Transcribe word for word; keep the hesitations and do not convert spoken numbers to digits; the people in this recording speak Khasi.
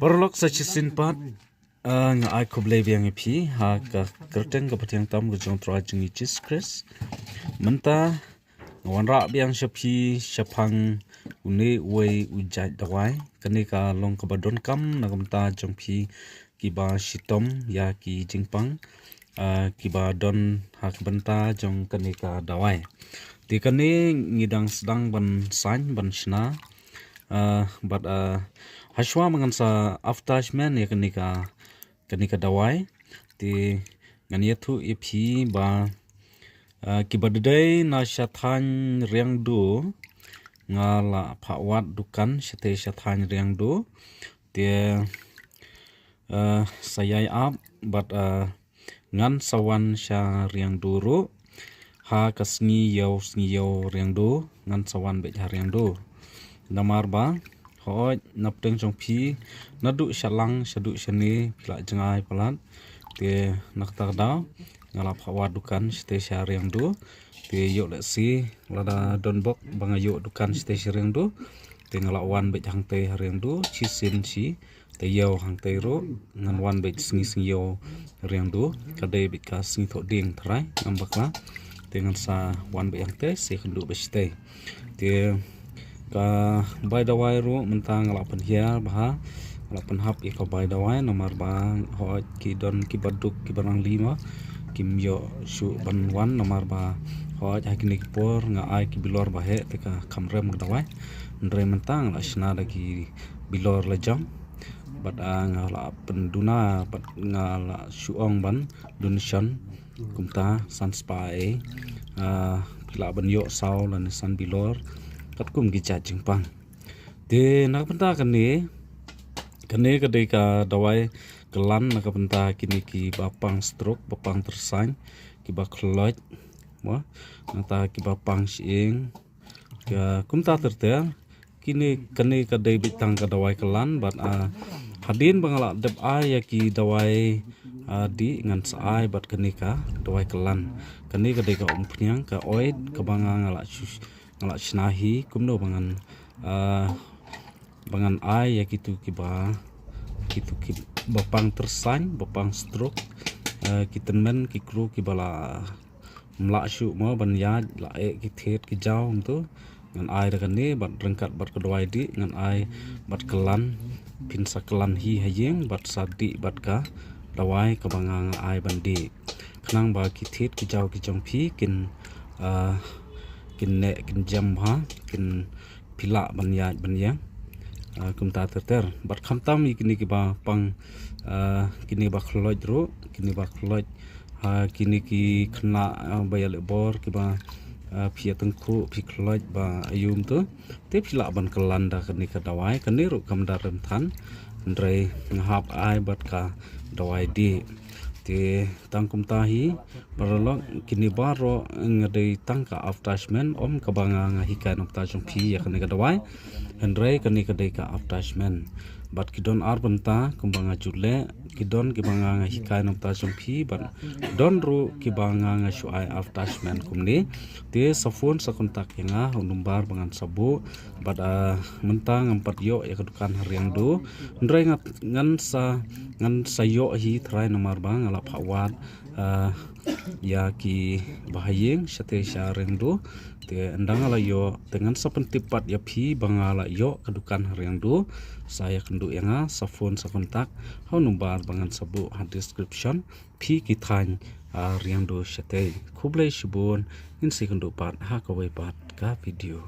Paralok, sa shisien pat, ah, nga ai khublei biang ïa phi ha ka kyrteng kaba thiang tam ka jong u Trai jong ngi Jisu Khrist. Mynta nga wanrah biang sha phi shaphang une uwei u jait dawai. Kane ka long kaba donkam na ka bynta jong phi kiba shitom ïa ki jingpang, ah, kiba don ha ka bynta jong kane ka dawai. Te kane ngi dang sdang ban sign, ban shna, ah, bad, ah, hashwa ba ngan sa advertisement ïa kane ka, kane ka dawai. Te ngan ïathuh ïa phi ba, ah, kiba dei na sha thaiñ Riangdo, nga la phah wad dukan shatei sha thaiñ Riangdo. Te, ah, sa ïai ap bad, ah, ngan sa wan sha Riangdo ruh ha ka sngi ïew, sngi ïew Riangdo, ngan sa wan beit ha Riangdo. Namar ba hooid, na pdeng jong phi, naduh shalang shaduh shane phi la jngai palat. Te na kata ka daw nga la phah wad dukan shatei sha Riangdo. Te ïoh lehse lada don bok ba nga ïoh dukan shatei sha Riangdo, te nga la wan beit hangtei ha Riangdo shisien shi taïew. Hangtei ruh ngan wan beit sngi, sngi ïew Riangdo, ka dei beit ka sngi Thohdieng, tharai ngam bakla. Te ngan sa wan beit hangtei, sa ïakynduh beit shatei. Te ka bai dawai ruh mynta nga la pynhiar bha, nga la pynhap ïa ka bai dawai, namar ba hooid ki don kiba duk, kiba rangli ma kim ïoh shuh ban wan, namar ba hooid ha kine ki por nga ai ki bilor ba heh, te ka kham rem ka dawai. Hynrei mynta nga la shna da ki bilor la jong bad, ah, nga la pynduna bad nga la shu ong ban donation kumta san spah ei, ah, phi lah ban ïoh saw lane san bilor katkum ki jait jingpang. Te na ka bynta kane, kane ka dei ka dawai kyllan na ka bynta kine kiba pang stroke, ba pang tyrsain, kiba khloit, mo, nangta kiba pang shyieng, ka kumta ter ter. Kine, kane ka dei beit tang ka dawai kyllan bad, ah, hadien ba nga la dep ai ïa ki dawai, ah, dih, ngan sa ai bad kane ka dawai kyllan. Kane ka dei ka umphniang, ka oid kaba nga, nga la shu, nga la shna hi kumno ba ngan, ah, ba ngan ai ïa kitu kiba, kitu kiba pang tyrsain, ba pang stroke, ah, ki tymmen ki kru kiba la ym lah shuh mo ban ïaid, la eh ki thied ki jaw kumtu. Ngan ai da kane bad ryngkat bad ka dawai dih, ngan ai bad kyllan, phin sa kyllan hi ha ïing bad sa dih bad ka dawai kaba nga, nga ai ban dih. Khnang ba ki thied ki jaw ki jong phi kin, ah, kin neh kin jem bha, kin, phi lah ban ïaid ban ïeng, ah, kumta ter ter. Bad khamtam ïa kine kiba pang, ah, kine ba khloit ruh, kine ba khloit, ah, kine ki khynnah, ah, ba ïalehbor kiba, ah, phi ïatyngkhuh, phi khloit ba aïu kumtu, te phi lah ban kyllan da kane ka dawai. Kane ruh kam da rem than, hynrei nga hap ai bad ka dawai dih. Te tang kumta hi, paralok, kine baroh nga dei tang ka advertisement, ym kaba nga, nga hikai na bynta jong phi ïa kane ka dawai. Hynrei kane ka dei ka advertisement. Bad ki don ar bynta kumba nga ju leh, ki don kiba nga, nga hikai na bynta jong phi, bad don ruh kiba nga, nga shu ai advertisement kumne. Te sa phone sa contact ïa nga ha u number ba ngan sa buh. Bad, ah, mynta ngam pat ïoh ïa ka dukan ha Riangdo. Hynrei nga, ngan sa, ngan sa ïoh hi trai namar ba nga la phah wad, ah, ïa kiba ha ïing shatei sha Riangdo. Te ynda nga la ïoh, te ngan sa pyntip pat ïa phi ba nga la ïoh ka dukan ha Riangdo. Sa ïakynduh ïa nga, sa phone sa contact ha u number ba ngan sa buh ha description. Phi ki thaiñ, ah, Riangdo shatei. Khublei shibun, ngin sa ïakynduh pat ha kawei pat ka video.